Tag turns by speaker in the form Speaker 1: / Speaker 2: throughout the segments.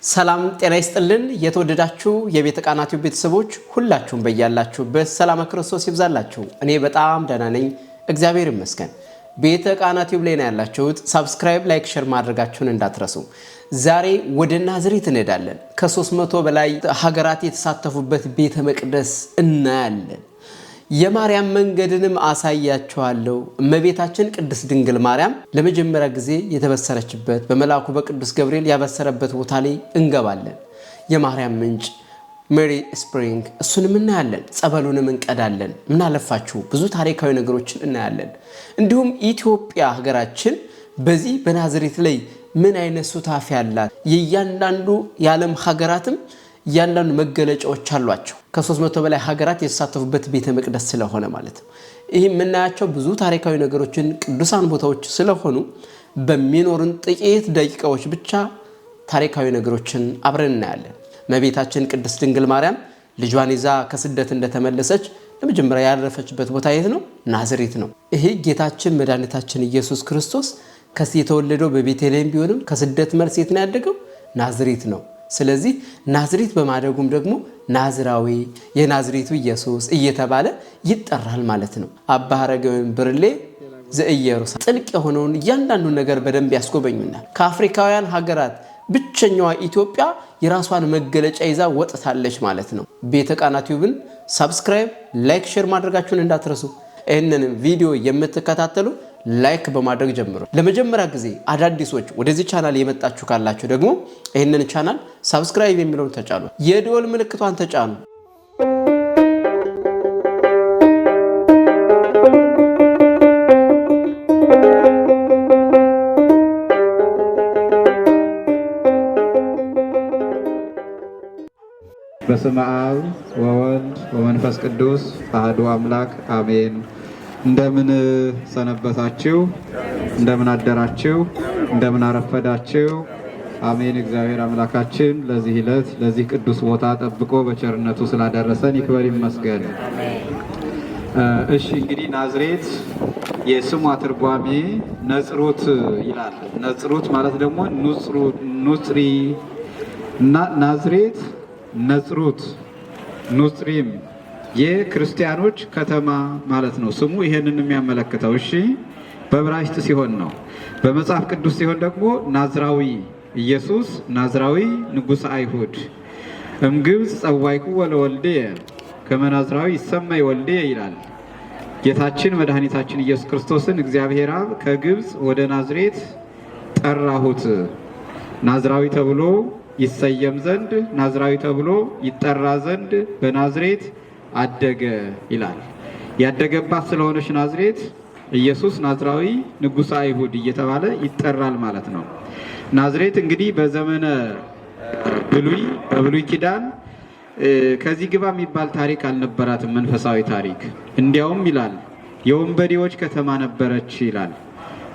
Speaker 1: ሰላም ጤና ይስጥልን። የተወደዳችሁ የቤተ ቃና ቲዩብ ቤተሰቦች፣ ሁላችሁም በያላችሁበት ሰላመ ክርስቶስ ይብዛላችሁ። እኔ በጣም ደህና ነኝ፣ እግዚአብሔር ይመስገን። ቤተ ቃና ቲዩብ ላይ ነው ያላችሁት። Subscribe፣ like፣ share ማድረጋችሁን እንዳትረሱ። ዛሬ ወደ ናዝሬት እንሄዳለን። ከ300 በላይ ሀገራት የተሳተፉበት ቤተ መቅደስ እናያለን። የማርያም መንገድንም አሳያችኋለሁ። እመቤታችን ቅድስት ድንግል ማርያም ለመጀመሪያ ጊዜ የተበሰረችበት፣ በመልአኩ በቅዱስ ገብርኤል ያበሰረበት ቦታ ላይ እንገባለን። የማርያም ምንጭ፣ Mary Spring፣ እሱንም እናያለን። ጸበሉንም እንቀዳለን። ምናለፋችሁ ብዙ ታሪካዊ ነገሮችን እናያለን። እንዲሁም ኢትዮጵያ ሀገራችን በዚህ በናዝሬት ላይ ምን አይነት ሱታፌ አላት? የእያንዳንዱ የዓለም ሀገራትም እያንዳንዱ መገለጫዎች አሏቸው። ከ300 በላይ ሀገራት የተሳተፉበት ቤተ መቅደስ ስለሆነ ማለት ነው። ይህ የምናያቸው ብዙ ታሪካዊ ነገሮችን፣ ቅዱሳን ቦታዎች ስለሆኑ በሚኖሩን ጥቂት ደቂቃዎች ብቻ ታሪካዊ ነገሮችን አብረን እናያለን። እመቤታችን ቅድስት ድንግል ማርያም ልጇን ይዛ ከስደት እንደተመለሰች ለመጀመሪያ ያረፈችበት ቦታ የት ነው? ናዝሬት ነው። ይሄ ጌታችን መድኃኒታችን ኢየሱስ ክርስቶስ የተወለደው በቤተልሔም ቢሆንም ከስደት መልስ የት ነው ያደገው? ናዝሬት ነው። ስለዚህ ናዝሬት በማደጉም ደግሞ ናዝራዊ፣ የናዝሬቱ ኢየሱስ እየተባለ ይጠራል ማለት ነው። አባ አረጋዊ ብርሌ ዘኢየሩሳሌም ጥልቅ የሆነውን እያንዳንዱን ነገር በደንብ ያስጎበኙናል። ከአፍሪካውያን ሀገራት ብቸኛዋ ኢትዮጵያ የራሷን መገለጫ ይዛ ወጥታለች ማለት ነው። ቤተ ቃና ቲዩብን subscribe፣ like፣ share ማድረጋችሁን እንዳትረሱ። ይህንንም ቪዲዮ የምትከታተሉ like በማድረግ ጀምሩ። ለመጀመሪያ ጊዜ አዳዲሶች ወደዚህ ቻናል የመጣችሁ ካላችሁ ደግሞ ይህንን ቻናል subscribe የሚለውን ተጫኑ፣ የደወል ምልክቷን ተጫኑ።
Speaker 2: በስመ አብ ወወልድ ወመንፈስ ቅዱስ አሐዱ አምላክ አሜን። እንደምን ሰነበታችሁ? እንደምን አደራችሁ? እንደምን አረፈዳችሁ? አሜን። እግዚአብሔር አምላካችን ለዚህ ዕለት፣ ለዚህ ቅዱስ ቦታ ጠብቆ በቸርነቱ ስላደረሰን ይክበር ይመስገን። እሺ፣ እንግዲህ ናዝሬት የስሟ ትርጓሜ ነጽሩት ይላል። ነጽሩት ማለት ደግሞ ኑጽሪ እና ናዝሬት ነጽሩት ኑጽሪም የክርስቲያኖች ከተማ ማለት ነው። ስሙ ይሄንን የሚያመለክተው እሺ፣ በዕብራይስጥ ሲሆን ነው። በመጽሐፍ ቅዱስ ሲሆን ደግሞ ናዝራዊ ኢየሱስ፣ ናዝራዊ ንጉሠ አይሁድ፣ እምግብፅ ጸዋዕኩዎ ለወልድየ ከመ ናዝራዊ ይሰመይ ወልድየ ይላል። ጌታችን መድኃኒታችን ኢየሱስ ክርስቶስን እግዚአብሔር አብ ከግብፅ ወደ ናዝሬት ጠራሁት፣ ናዝራዊ ተብሎ ይሰየም ዘንድ፣ ናዝራዊ ተብሎ ይጠራ ዘንድ በናዝሬት አደገ ይላል። ያደገባት ስለሆነች ናዝሬት ኢየሱስ ናዝራዊ ንጉሠ አይሁድ እየተባለ ይጠራል ማለት ነው። ናዝሬት እንግዲህ በዘመነ ብሉይ፣ በብሉይ ኪዳን ከዚህ ግባ የሚባል ታሪክ አልነበራትም፣ መንፈሳዊ ታሪክ። እንዲያውም ይላል የወንበዴዎች ከተማ ነበረች ይላል።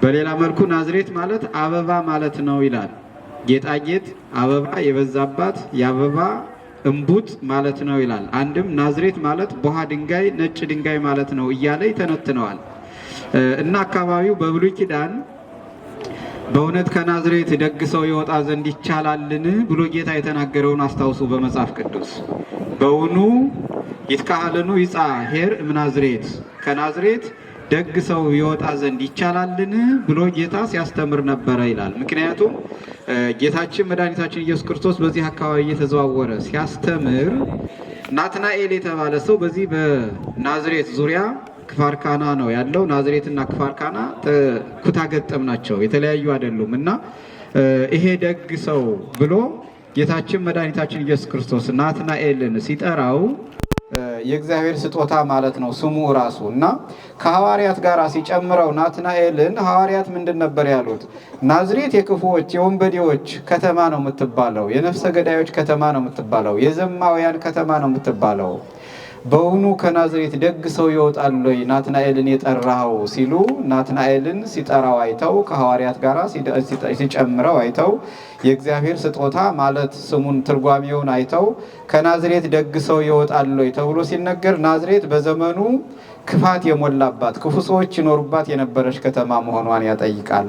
Speaker 2: በሌላ መልኩ ናዝሬት ማለት አበባ ማለት ነው ይላል። ጌጣጌጥ አበባ የበዛባት፣ የአበባ እምቡጥ ማለት ነው ይላል። አንድም ናዝሬት ማለት ቦሃ ድንጋይ፣ ነጭ ድንጋይ ማለት ነው እያለ ይተነትነዋል። እና አካባቢው በብሉይ ኪዳን በእውነት ከናዝሬት ደግ ሰው ይወጣ ዘንድ ይቻላልን ብሎ ጌታ የተናገረውን አስታውሱ በመጽሐፍ ቅዱስ። በውኑ ይትካህልኑ ይጻ ኄር እምናዝሬት፣ ከናዝሬት ደግ ሰው ይወጣ ዘንድ ይቻላልን ብሎ ጌታ ሲያስተምር ነበረ ይላል። ምክንያቱም ጌታችን መድኃኒታችን ኢየሱስ ክርስቶስ በዚህ አካባቢ እየተዘዋወረ ሲያስተምር ናትናኤል የተባለ ሰው በዚህ በናዝሬት ዙሪያ ክፋርካና ነው ያለው። ናዝሬትና ክፋርካና ኩታ ገጠም ናቸው፣ የተለያዩ አይደሉም። እና ይሄ ደግ ሰው ብሎ ጌታችን መድኃኒታችን ኢየሱስ ክርስቶስ ናትናኤልን ሲጠራው የእግዚአብሔር ስጦታ ማለት ነው ስሙ ራሱ። እና ከሐዋርያት ጋር ሲጨምረው ናትናኤልን ሐዋርያት ምንድን ነበር ያሉት? ናዝሬት የክፉዎች የወንበዴዎች ከተማ ነው የምትባለው፣ የነፍሰ ገዳዮች ከተማ ነው የምትባለው፣ የዘማውያን ከተማ ነው የምትባለው። በውኑ ከናዝሬት ደግ ሰው ይወጣል ወይ ናትናኤልን የጠራኸው ሲሉ፣ ናትናኤልን ሲጠራው አይተው፣ ከሐዋርያት ጋር ሲጨምረው አይተው የእግዚአብሔር ስጦታ ማለት ስሙን ትርጓሜውን አይተው ከናዝሬት ደግ ሰው ይወጣል ወይ ተብሎ ሲነገር ናዝሬት በዘመኑ ክፋት የሞላባት ክፉ ሰዎች ይኖሩባት የነበረች ከተማ መሆኗን ያጠይቃል።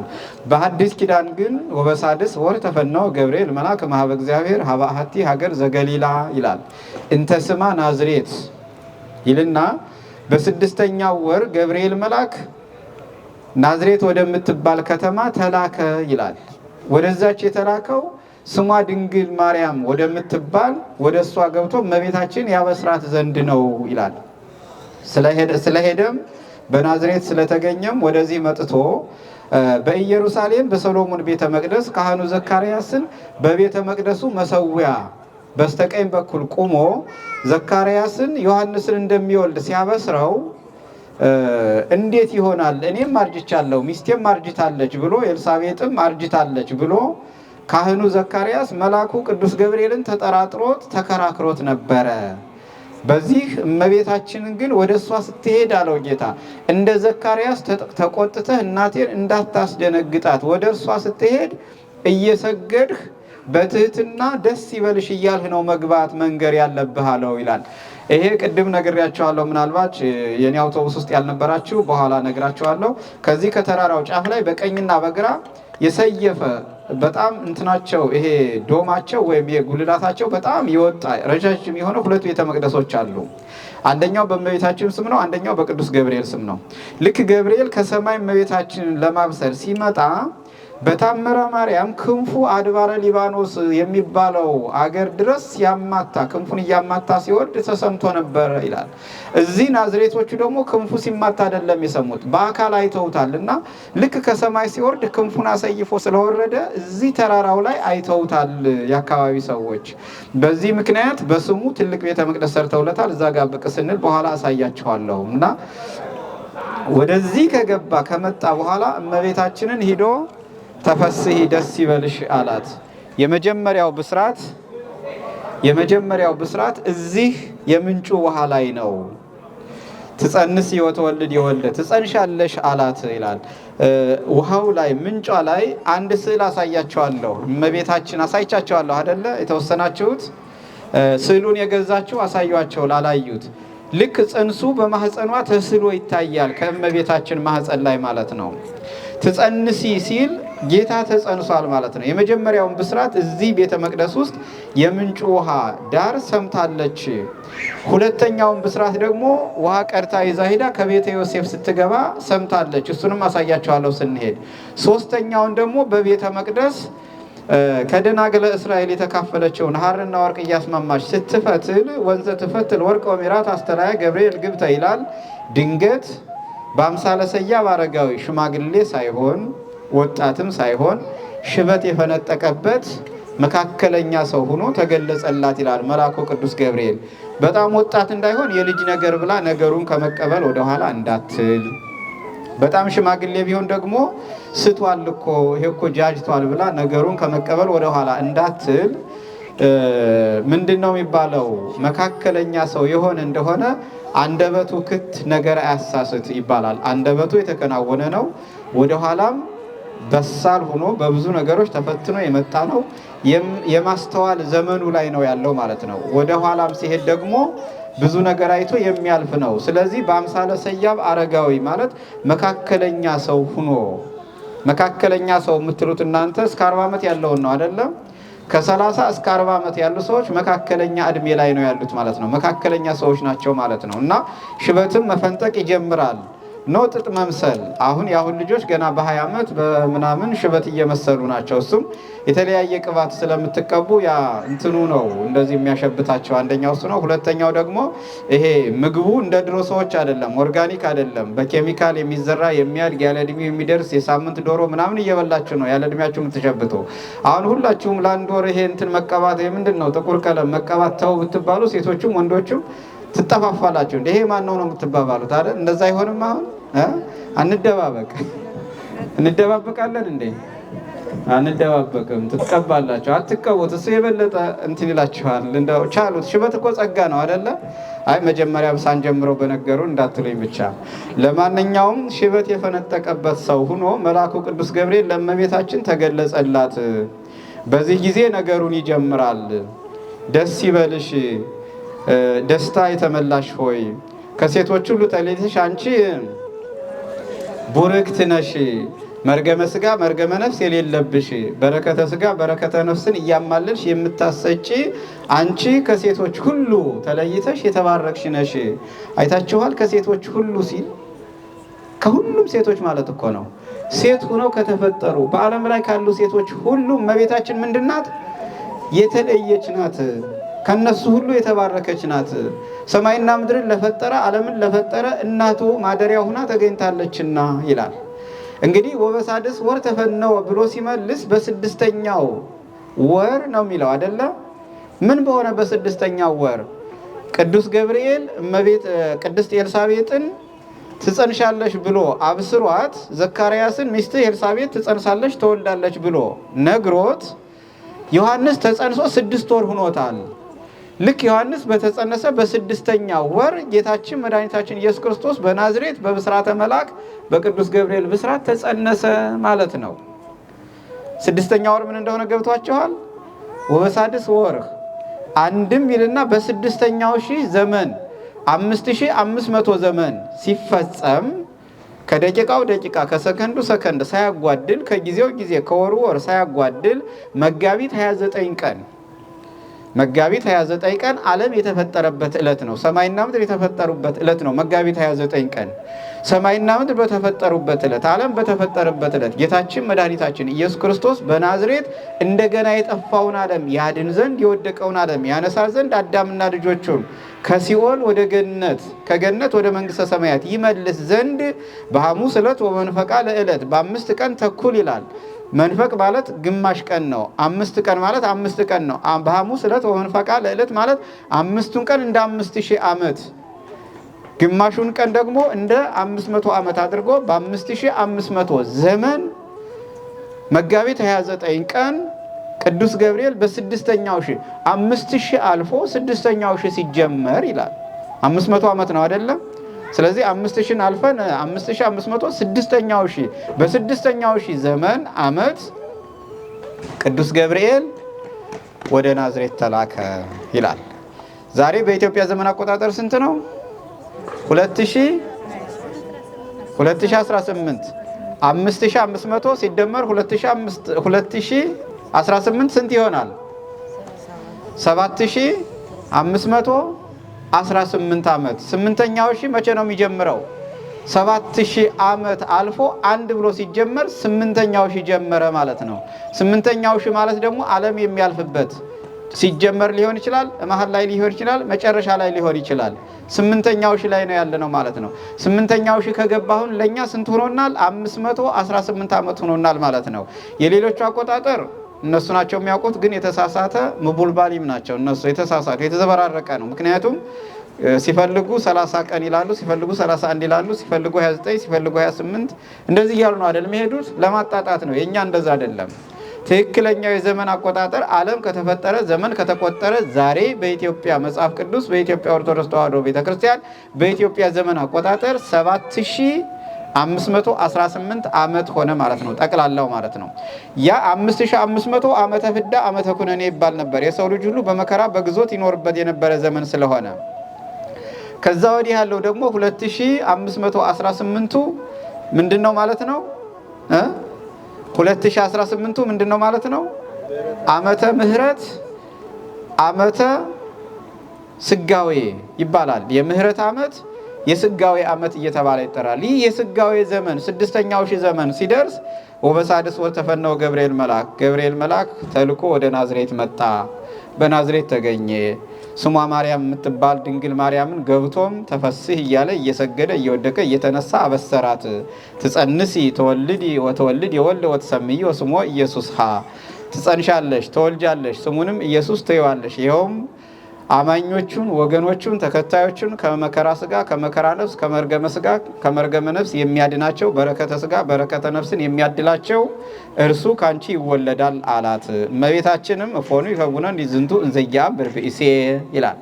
Speaker 2: በሐዲስ ኪዳን ግን ወበሳድስ ወር ተፈናው ገብርኤል መልአክ እምኀበ እግዚአብሔር ሀበ አሐቲ ሀገር ዘገሊላ ይላል። እንተ ስማ ናዝሬት ይልና በስድስተኛው ወር ገብርኤል መልአክ ናዝሬት ወደምትባል ከተማ ተላከ ይላል። ወደዛች የተላከው ስሟ ድንግል ማርያም ወደምትባል ወደ እሷ ገብቶ እመቤታችን ያበስራት ዘንድ ነው ይላል። ስለሄደም በናዝሬት ስለተገኘም ወደዚህ መጥቶ በኢየሩሳሌም በሰሎሞን ቤተ መቅደስ ካህኑ ዘካርያስን በቤተ መቅደሱ መሰዊያ በስተቀኝ በኩል ቆሞ ዘካርያስን ዮሐንስን እንደሚወልድ ሲያበስረው እንዴት ይሆናል? እኔም አርጅቻለሁ፣ ሚስቴም አርጅታለች ብሎ ኤልሳቤጥም አርጅታለች ብሎ ካህኑ ዘካርያስ መልአኩ ቅዱስ ገብርኤልን ተጠራጥሮት ተከራክሮት ነበረ። በዚህ እመቤታችንን ግን ወደ እሷ ስትሄድ አለው ጌታ፣ እንደ ዘካርያስ ተቆጥተህ እናቴን እንዳታስደነግጣት፣ ወደ እርሷ ስትሄድ እየሰገድህ በትህትና ደስ ይበልሽ እያልህ ነው መግባት መንገር ያለብህ አለው ይላል። ይሄ ቅድም ነግሬያቸዋለሁ። ምናልባት የኔ አውቶቡስ ውስጥ ያልነበራችሁ በኋላ ነግራቸዋለሁ። ከዚህ ከተራራው ጫፍ ላይ በቀኝና በግራ የሰየፈ በጣም እንትናቸው ይሄ ዶማቸው ወይም ይሄ ጉልላታቸው በጣም የወጣ ረዣዥም የሆነ ሁለት ቤተ መቅደሶች አሉ። አንደኛው በእመቤታችን ስም ነው፣ አንደኛው በቅዱስ ገብርኤል ስም ነው። ልክ ገብርኤል ከሰማይ እመቤታችንን ለማብሰር ሲመጣ በታምረ ማርያም ክንፉ አድባረ ሊባኖስ የሚባለው አገር ድረስ ያማታ ክንፉን እያማታ ሲወርድ ተሰምቶ ነበር ይላል። እዚህ ናዝሬቶቹ ደግሞ ክንፉ ሲማታ አይደለም የሰሙት፣ በአካል አይተውታል። እና ልክ ከሰማይ ሲወርድ ክንፉን አሰይፎ ስለወረደ እዚህ ተራራው ላይ አይተውታል የአካባቢ ሰዎች። በዚህ ምክንያት በስሙ ትልቅ ቤተ መቅደስ ሰርተውለታል። እዛ ጋር ብቅ ስንል በኋላ አሳያችኋለሁ። እና ወደዚህ ከገባ ከመጣ በኋላ እመቤታችንን ሂዶ ተፈስሂ ደስ ይበልሽ አላት። የመጀመሪያው ብስራት እዚህ የምንጩ ውሃ ላይ ነው። ትጸንሲ ወትወልድ የወልደ ትጸንሻለሽ አላት ይላል። ውሃው ላይ ምንጯ ላይ አንድ ስዕል አሳያቸዋለሁ። እመቤታችን አሳይቻቸዋለሁ አይደለ? የተወሰናችሁት ስዕሉን የገዛችሁ አሳዩአቸው ላላዩት። ልክ ጽንሱ በማህፀኗ ተስሎ ይታያል፣ ከእመቤታችን ማህፀን ላይ ማለት ነው። ትጸንሲ ሲል ጌታ ተጸንሷል ማለት ነው። የመጀመሪያውን ብስራት እዚህ ቤተ መቅደስ ውስጥ የምንጩ ውሃ ዳር ሰምታለች። ሁለተኛውን ብስራት ደግሞ ውሃ ቀድታ ይዛ ሄዳ ከቤተ ዮሴፍ ስትገባ ሰምታለች። እሱንም አሳያቸዋለሁ ስንሄድ። ሶስተኛውን ደግሞ በቤተ መቅደስ ከደናግለ እስራኤል የተካፈለችውን ሐርና ወርቅ እያስማማች ስትፈትል ወንዘ ትፈትል ወርቀ ወሚራት አስተላያ ገብርኤል ግብተ ይላል። ድንገት በአምሳለ ሰያብ አረጋዊ ሽማግሌ ሳይሆን ወጣትም ሳይሆን ሽበት የፈነጠቀበት መካከለኛ ሰው ሆኖ ተገለጸላት ይላል መልአኩ ቅዱስ ገብርኤል። በጣም ወጣት እንዳይሆን የልጅ ነገር ብላ ነገሩን ከመቀበል ወደኋላ እንዳትል፣ በጣም ሽማግሌ ቢሆን ደግሞ ስቷል እኮ ይሄ እኮ ጃጅቷል ብላ ነገሩን ከመቀበል ወደኋላ እንዳትል፣ ምንድነው የሚባለው? መካከለኛ ሰው የሆነ እንደሆነ አንደበቱ ክት ነገር አያሳስት ይባላል። አንደበቱ የተከናወነ ነው። ወደኋላም በሳል ሆኖ በብዙ ነገሮች ተፈትኖ የመጣ ነው። የማስተዋል ዘመኑ ላይ ነው ያለው ማለት ነው። ወደኋላም ሲሄድ ደግሞ ብዙ ነገር አይቶ የሚያልፍ ነው። ስለዚህ በአምሳለ ሰያብ አረጋዊ ማለት መካከለኛ ሰው ሆኖ፣ መካከለኛ ሰው የምትሉት እናንተ እስከ 40 ዓመት ያለውን ነው አይደለም? ከ30 እስከ 40 ዓመት ያሉ ሰዎች መካከለኛ እድሜ ላይ ነው ያሉት ማለት ነው። መካከለኛ ሰዎች ናቸው ማለት ነው። እና ሽበትም መፈንጠቅ ይጀምራል። ነው ጥጥ መምሰል። አሁን የአሁን ልጆች ገና በ20 ዓመት በምናምን ሽበት እየመሰሉ ናቸው። እሱም የተለያየ ቅባት ስለምትቀቡ ያ እንትኑ ነው እንደዚህ የሚያሸብታቸው። አንደኛው እሱ ነው። ሁለተኛው ደግሞ ይሄ ምግቡ እንደ ድሮ ሰዎች አይደለም፣ organic አይደለም። በኬሚካል የሚዘራ የሚያድግ ያለ እድሜው የሚደርስ የሳምንት ዶሮ ምናምን እየበላችሁ ነው ያለ እድሜያችሁ የምትሸብቱ። አሁን ሁላችሁም ለአንድ ወር ይሄ እንትን መቀባት ምንድን ነው ጥቁር ቀለም መቀባት ተው ብትባሉ ሴቶቹም ወንዶቹም ትጠፋፋላችሁ። እንደ ይሄ ማን ነው ነው የምትባባሉት አይደል? እንደዛ አይሆንም። አሁን አንደባበቅ እንደባበቃለን እንዴ? አንደባበቅም። ትቀባላችሁ። አትቀቡት። እሱ የበለጠ እንትን ይላችኋል። እንደው ቻሉት። ሽበት እኮ ጸጋ ነው አይደለ? አይ መጀመሪያ ሳንጀምረው በነገሩ እንዳትሉኝ ብቻ። ለማንኛውም ሽበት የፈነጠቀበት ሰው ሆኖ መልአኩ ቅዱስ ገብርኤል ለእመቤታችን ተገለጸላት። በዚህ ጊዜ ነገሩን ይጀምራል። ደስ ይበልሽ ደስታ የተመላሽ ሆይ ከሴቶች ሁሉ ተለይተሽ አንቺ ቡርክት ነሽ። መርገመ ስጋ መርገመ ነፍስ የሌለብሽ በረከተ ስጋ በረከተ ነፍስን እያማለልሽ የምታሰጪ አንቺ ከሴቶች ሁሉ ተለይተሽ የተባረክሽ ነሽ። አይታችኋል። ከሴቶች ሁሉ ሲል ከሁሉም ሴቶች ማለት እኮ ነው። ሴት ሆነው ከተፈጠሩ በዓለም ላይ ካሉ ሴቶች ሁሉ እመቤታችን ምንድናት? የተለየች ናት። ከነሱ ሁሉ የተባረከች ናት። ሰማይና ምድርን ለፈጠረ ዓለምን ለፈጠረ እናቱ ማደሪያ ሁና ተገኝታለችና ይላል። እንግዲህ ወበሳድስ ወር ተፈነወ ብሎ ሲመልስ በስድስተኛው ወር ነው የሚለው አይደለ? ምን በሆነ በስድስተኛው ወር ቅዱስ ገብርኤል እመቤት ቅድስት ኤልሳቤጥን ትጸንሻለሽ ብሎ አብስሯት፣ ዘካርያስን ሚስትህ ኤልሳቤጥ ትጸንሳለች ትወልዳለች ብሎ ነግሮት ዮሐንስ ተጸንሶ 6 ወር ሁኖታል። ልክ ዮሐንስ በተጸነሰ በስድስተኛው ወር ጌታችን መድኃኒታችን ኢየሱስ ክርስቶስ በናዝሬት በብስራተ መልአክ በቅዱስ ገብርኤል ብስራት ተጸነሰ ማለት ነው። ስድስተኛ ወር ምን እንደሆነ ገብቷችኋል? ወበሳድስ ወርህ አንድም ይልና በስድስተኛው ሺህ ዘመን 5500 ዘመን ሲፈጸም ከደቂቃው ደቂቃ ከሰከንዱ ሰከንድ ሳያጓድል ከጊዜው ጊዜ ከወሩ ወር ሳያጓድል መጋቢት 29 ቀን፣ መጋቢት 29 ቀን ዓለም የተፈጠረበት ዕለት ነው። ሰማይና ምድር የተፈጠሩበት ዕለት ነው። መጋቢት 29 ቀን ሰማይና ምድር በተፈጠሩበት ዕለት፣ ዓለም በተፈጠረበት ዕለት ጌታችን መድኃኒታችን ኢየሱስ ክርስቶስ በናዝሬት እንደገና የጠፋውን ዓለም ያድን ዘንድ፣ የወደቀውን ዓለም ያነሳ ዘንድ፣ አዳምና ልጆቹን ከሲኦል ወደ ገነት፣ ከገነት ወደ መንግሥተ ሰማያት ይመልስ ዘንድ በሐሙስ ዕለት ወመንፈቃ ለዕለት በ5 ቀን ተኩል ይላል። መንፈቅ ማለት ግማሽ ቀን ነው። 5 ቀን ማለት 5 ቀን ነው። በሐሙስ ዕለት ወመንፈቃ ለዕለት ማለት አምስቱን ቀን እንደ 5000 ዓመት፣ ግማሹን ቀን ደግሞ እንደ 500 ዓመት አድርጎ በ5500 ዘመን መጋቢት 29 ቀን ቅዱስ ገብርኤል በስድስተኛው ሺህ፣ 5000 አልፎ ስድስተኛው ሺህ ሲጀመር ይላል። 500 ዓመት ነው አይደለም? ስለዚህ 5000ን አልፈን 5500 ስድስተኛው ሺህ፣ በስድስተኛው ሺህ ዘመን ዓመት ቅዱስ ገብርኤል ወደ ናዝሬት ተላከ ይላል። ዛሬ በኢትዮጵያ ዘመን አቆጣጠር ስንት ነው? 2018። 5500 ሲደመር 2018 ስንት ይሆናል? 7518 ዓመት። ስምንተኛው ሺህ መቼ ነው የሚጀምረው? 7000 ዓመት አልፎ አንድ ብሎ ሲጀመር ስምንተኛው ሺህ ጀመረ ማለት ነው። ስምንተኛው ሺህ ማለት ደግሞ ዓለም የሚያልፍበት ሲጀመር ሊሆን ይችላል፣ መሀል ላይ ሊሆን ይችላል፣ መጨረሻ ላይ ሊሆን ይችላል። ስምንተኛው ሺህ ላይ ነው ያለነው ማለት ነው። ስምንተኛው ሺህ ከገባ አሁን ለእኛ ስንት ሆኖናል? 518 ዓመት ሆኖናል ማለት ነው። የሌሎቹ አቆጣጠር እነሱ ናቸው የሚያውቁት፣ ግን የተሳሳተ מבולבלים ናቸው እነሱ። የተሳሳተ የተዘበራረቀ ነው። ምክንያቱም ሲፈልጉ 30 ቀን ይላሉ፣ ሲፈልጉ 31 ይላሉ፣ ሲፈልጉ 29፣ ሲፈልጉ 28 እንደዚህ እያሉ ነው አይደል የሚሄዱት? ለማጣጣት ነው። የእኛ እንደዛ አይደለም። ትክክለኛው የዘመን አቆጣጠር ዓለም ከተፈጠረ ዘመን ከተቆጠረ ዛሬ በኢትዮጵያ መጽሐፍ ቅዱስ፣ በኢትዮጵያ ኦርቶዶክስ ተዋሕዶ ቤተክርስቲያን፣ በኢትዮጵያ ዘመን አቆጣጠር 7518 ዓመት ሆነ ማለት ነው። ጠቅላላው ማለት ነው። ያ 5500 ዓመተ ፍዳ ዓመተ ኩነኔ ይባል ነበር። የሰው ልጅ ሁሉ በመከራ በግዞት ይኖርበት የነበረ ዘመን ስለሆነ ከዛ ወዲህ ያለው ደግሞ 2518ቱ ምንድን ነው ማለት ነው? 2018ቱ ምንድን ነው ማለት ነው? ዓመተ ምሕረት ዓመተ ስጋዌ ይባላል። የምህረት ዓመት፣ የስጋዌ ዓመት እየተባለ ይጠራል። ይህ የስጋዌ ዘመን ስድስተኛው ሺህ ዘመን ሲደርስ ወበሳድስ ወር ተፈነወ ገብርኤል መልአክ፣ ገብርኤል መልአክ ተልኮ ወደ ናዝሬት መጣ። በናዝሬት ተገኘ። ስሟ ማርያም የምትባል ድንግል ማርያምን ገብቶም ተፈስህ እያለ እየሰገደ እየወደቀ እየተነሳ አበሰራት። ትጸንሲ ተወልዲ ወተወልድ የወልድ ወትሰምይ ወስሞ ኢየሱስ ሃ፣ ትጸንሻለሽ፣ ትወልጃለሽ፣ ስሙንም ኢየሱስ ትይዋለሽ። ይኸውም አማኞቹን ወገኖቹን ተከታዮቹን ከመከራ ስጋ ከመከራ ነፍስ ከመርገመ ስጋ ከመርገመ ነፍስ የሚያድናቸው፣ በረከተ ስጋ በረከተ ነፍስን የሚያድላቸው እርሱ ካንቺ ይወለዳል አላት። እመቤታችንም እፎኑ ይከውነኒ ዝንቱ እንዘ ኢየአምር ብእሴ ይላል።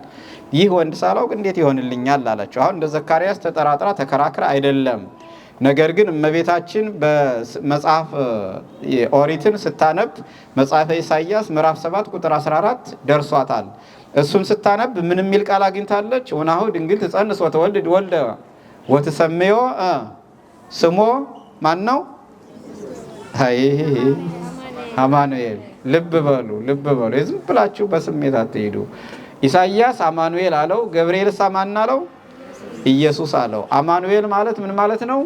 Speaker 2: ይህ ወንድ ሳላውቅ እንዴት ይሆንልኛል አላቸው። አሁን እንደ ዘካርያስ ተጠራጥራ ተከራክራ አይደለም። ነገር ግን እመቤታችን በመጽሐፍ ኦሪትን ስታነብ መጽሐፈ ኢሳይያስ ምዕራፍ 7 ቁጥር 14 ደርሷታል። እሱን ስታነብ ምን የሚል ቃል አግኝታለች? ወናሁ ድንግል ትጸንስ ወተወልድ ወልደ ወትሰምዮ ስሞ ማን ነው? አይ አማኑኤል። ልብ በሉ ልብ በሉ። ዝም ብላችሁ በስሜት አትሄዱ። ኢሳይያስ አማኑኤል አለው። ገብርኤልስ ማን አለው? ኢየሱስ አለው። አማኑኤል ማለት ምን ማለት ነው?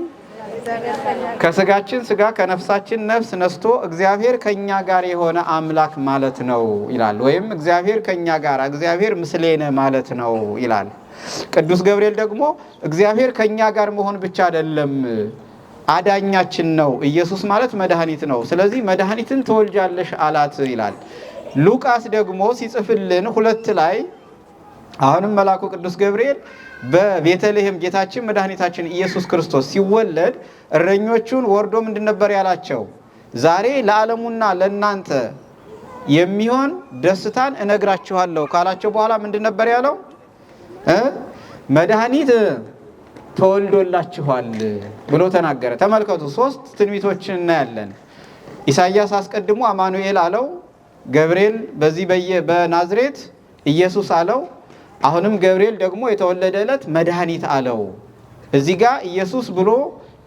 Speaker 2: ከስጋችን ስጋ ከነፍሳችን ነፍስ ነስቶ እግዚአብሔር ከኛ ጋር የሆነ አምላክ ማለት ነው ይላል። ወይም እግዚአብሔር ከኛ ጋር፣ እግዚአብሔር ምስሌነ ማለት ነው ይላል። ቅዱስ ገብርኤል ደግሞ እግዚአብሔር ከኛ ጋር መሆን ብቻ አይደለም፣ አዳኛችን ነው። ኢየሱስ ማለት መድኃኒት ነው። ስለዚህ መድኃኒትን ትወልጃለሽ አላት ይላል። ሉቃስ ደግሞ ሲጽፍልን 2 ላይ አሁንም መልአኩ ቅዱስ ገብርኤል በቤተልሔም ጌታችን መድኃኒታችን ኢየሱስ ክርስቶስ ሲወለድ እረኞቹን ወርዶ ምንድን ነበር ያላቸው? ዛሬ ለዓለሙና ለናንተ የሚሆን ደስታን እነግራችኋለሁ ካላቸው በኋላ ምንድን ነበር ያለው? መድኃኒት ተወልዶላችኋል ብሎ ተናገረ። ተመልከቱ፣ 3 ትንቢቶችን እናያለን። ኢሳይያስ አስቀድሞ አማኑኤል አለው። ገብርኤል በዚህ በናዝሬት ኢየሱስ አለው። አሁንም ገብርኤል ደግሞ የተወለደ ዕለት መድኃኒት አለው። እዚህ ጋር ኢየሱስ ብሎ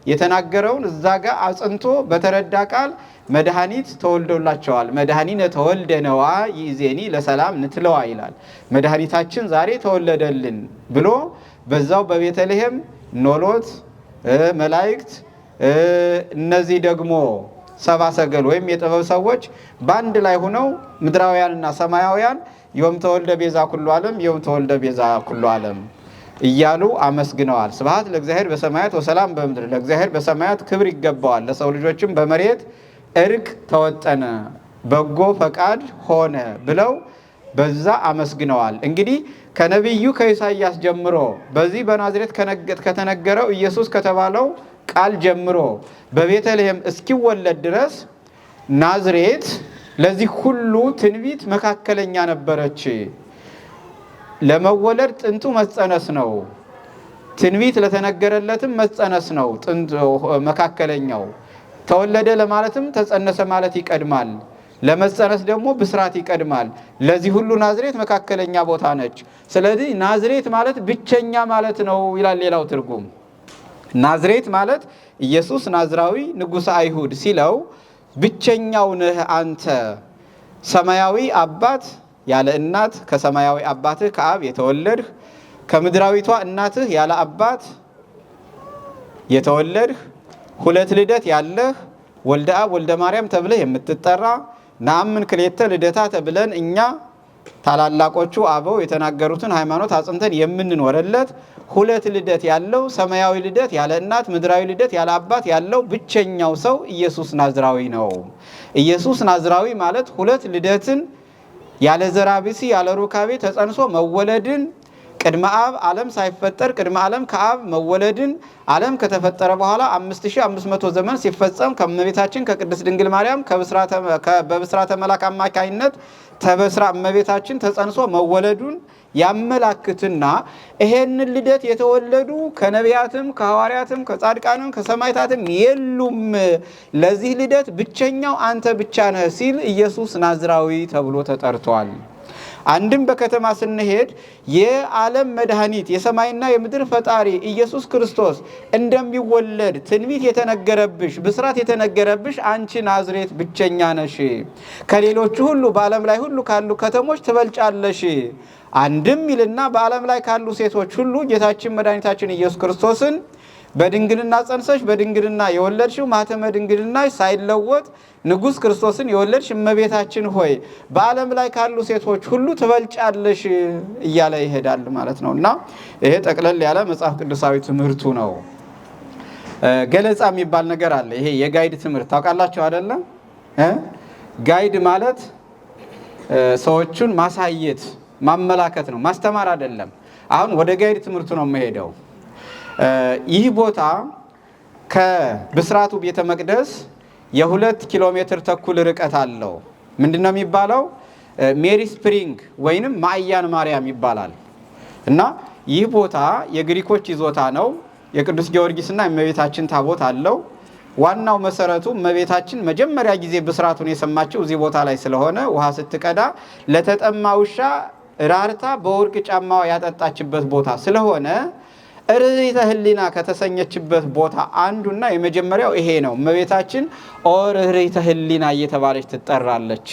Speaker 2: የተናገረውን እዛ ጋር አጽንቶ በተረዳ ቃል መድኃኒት ተወልዶላቸዋል። መድኃኒነ ተወልደ ነዋ ይእዜኒ ለሰላም ንትለዋ ይላል። መድኃኒታችን ዛሬ ተወለደልን ብሎ በዛው በቤተልሔም ኖሎት መላእክት እነዚህ ደግሞ ሰባ ሰገል ወይም የጥበብ ሰዎች በአንድ ላይ ሆነው ምድራውያንና ሰማያውያን ዮም ተወልደ ቤዛ ኩሉ ዓለም ዮም ተወልደ ቤዛ ኩሉ ዓለም እያሉ አመስግነዋል። ስብሐት ለእግዚአብሔር በሰማያት ወሰላም በምድር። ለእግዚአብሔር በሰማያት ክብር ይገባዋል፣ ለሰው ልጆችም በመሬት እርቅ ተወጠነ፣ በጎ ፈቃድ ሆነ ብለው በዛ አመስግነዋል። እንግዲህ ከነቢዩ ከኢሳይያስ ጀምሮ በዚህ በናዝሬት ከተነገረው ኢየሱስ ከተባለው ቃል ጀምሮ በቤተልሔም እስኪወለድ ድረስ ናዝሬት ለዚህ ሁሉ ትንቢት መካከለኛ ነበረች። ለመወለድ ጥንቱ መጸነስ ነው። ትንቢት ለተነገረለትም መጸነስ ነው። ጥንቱ መካከለኛው ተወለደ ለማለትም ተጸነሰ ማለት ይቀድማል። ለመጸነስ ደግሞ ብስራት ይቀድማል። ለዚህ ሁሉ ናዝሬት መካከለኛ ቦታ ነች። ስለዚህ ናዝሬት ማለት ብቸኛ ማለት ነው ይላል ሌላው ትርጉም። ናዝሬት ማለት ኢየሱስ ናዝራዊ ንጉሠ አይሁድ ሲለው ብቸኛው ነህ አንተ፣ ሰማያዊ አባት ያለ እናት ከሰማያዊ አባትህ ከአብ የተወለድህ፣ ከምድራዊቷ እናትህ ያለ አባት የተወለድህ፣ ሁለት ልደት ያለህ፣ ወልደ አብ ወልደ ማርያም ተብለህ የምትጠራ፣ ነአምን ክልኤተ ልደታ ተብለን እኛ ታላላቆቹ አበው የተናገሩትን ሃይማኖት አጽንተን የምንኖርለት ሁለት ልደት ያለው ሰማያዊ ልደት ያለ እናት ምድራዊ ልደት ያለ አባት ያለው ብቸኛው ሰው ኢየሱስ ናዝራዊ ነው። ኢየሱስ ናዝራዊ ማለት ሁለት ልደትን ያለ ዘርአ ብእሲ ያለ ሩካቤ ተጸንሶ መወለድን፣ ቅድመ አብ ዓለም ሳይፈጠር ቅድመ ዓለም ከአብ መወለድን፣ ዓለም ከተፈጠረ በኋላ 5500 ዘመን ሲፈጸም ከእመቤታችን ከቅድስት ድንግል ማርያም በብስራተ መልአክ አማካኝነት ተበስራ እመቤታችን ተጸንሶ መወለዱን ያመላክትና ይሄንን ልደት የተወለዱ ከነቢያትም ከሐዋርያትም ከጻድቃንም ከሰማዕታትም የሉም፣ ለዚህ ልደት ብቸኛው አንተ ብቻ ነህ ሲል ኢየሱስ ናዝራዊ ተብሎ ተጠርቷል። አንድም በከተማ ስንሄድ የዓለም መድኃኒት የሰማይና የምድር ፈጣሪ ኢየሱስ ክርስቶስ እንደሚወለድ ትንቢት የተነገረብሽ ብስራት የተነገረብሽ አንቺ ናዝሬት ብቸኛ ነሽ፣ ከሌሎቹ ሁሉ በዓለም ላይ ሁሉ ካሉ ከተሞች ትበልጫለሽ። አንድም ይልና በዓለም ላይ ካሉ ሴቶች ሁሉ ጌታችን መድኃኒታችን ኢየሱስ ክርስቶስን በድንግልና ጸንሰሽ በድንግልና የወለድሽው ማኅተመ ድንግልናሽ ሳይለወጥ ንጉሥ ክርስቶስን የወለድሽ እመቤታችን ሆይ በዓለም ላይ ካሉ ሴቶች ሁሉ ትበልጫለሽ እያለ ይሄዳል ማለት ነው። እና ይሄ ጠቅለል ያለ መጽሐፍ ቅዱሳዊ ትምህርቱ ነው። ገለጻ የሚባል ነገር አለ። ይሄ የ guide ትምህርት ታውቃላችሁ አይደለ? guide ማለት ሰዎቹን ማሳየት ማመላከት ነው፣ ማስተማር አይደለም። አሁን ወደ guide ትምህርቱ ነው የምሄደው። ይህ ቦታ ከብስራቱ ቤተ መቅደስ የ2 ኪሎ ሜትር ተኩል ርቀት አለው። ምንድነው የሚባለው? ሜሪ ስፕሪንግ ወይንም ማዕያን ማርያም ይባላል። እና ይህ ቦታ የግሪኮች ይዞታ ነው። የቅዱስ ጊዮርጊስና የእመቤታችን ታቦት አለው። ዋናው መሰረቱ እመቤታችን መጀመሪያ ጊዜ ብስራቱን የሰማችው እዚህ ቦታ ላይ ስለሆነ ውሃ ስትቀዳ ለተጠማ ውሻ ራርታ በወርቅ ጫማዋ ያጠጣችበት ቦታ ስለሆነ ርኅሪተ ሕሊና ከተሰኘችበት ቦታ አንዱና የመጀመሪያው ይሄ ነው። እመቤታችን ኦ ርኅሪተ ሕሊና እየተባለች ትጠራለች።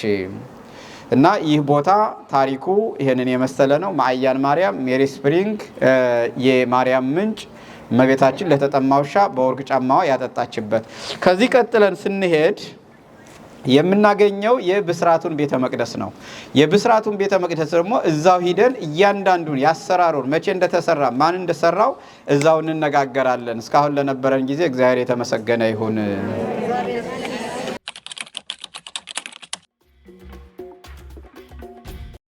Speaker 2: እና ይህ ቦታ ታሪኩ ይህንን የመሰለ ነው። ማዕያን ማርያም፣ Mary Spring፣ የማርያም ምንጭ፣ እመቤታችን ለተጠማ ውሻ በወርቅ ጫማዋ ያጠጣችበት። ከዚህ ቀጥለን ስንሄድ የምናገኘው የብስራቱን ቤተ መቅደስ ነው። የብስራቱን ቤተ መቅደስ ደግሞ እዛው ሂደን እያንዳንዱን ያሰራሩን መቼ እንደተሰራ ማን እንደሰራው እዛው እንነጋገራለን። እስካሁን ለነበረን ጊዜ እግዚአብሔር የተመሰገነ ይሁን።